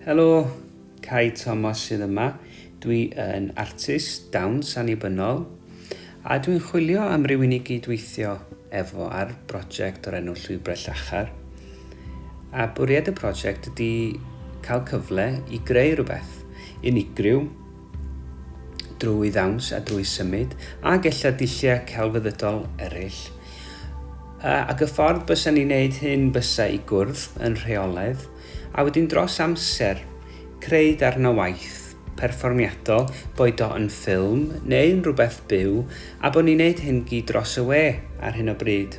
Helo, Cai Thomas sydd yma. Dwi yn artist dawns annibynnol a dwi'n chwilio am rywun i gydweithio efo ar brosiect o'r enw Llwybrau Llachar. A bwriad y prosiect ydy cael cyfle i greu rhywbeth unigryw drwy ddawns a drwy symud ac ella dulliau celfyddydol eraill. Ac y ffordd bysa ni'n neud hyn bysa i gwrdd yn rheolaidd a wedyn dros amser creu darn o waith perfformiadol, boed o yn ffilm neu'n rhywbeth byw, a bod ni'n neud hyn gyd dros y we ar hyn o bryd.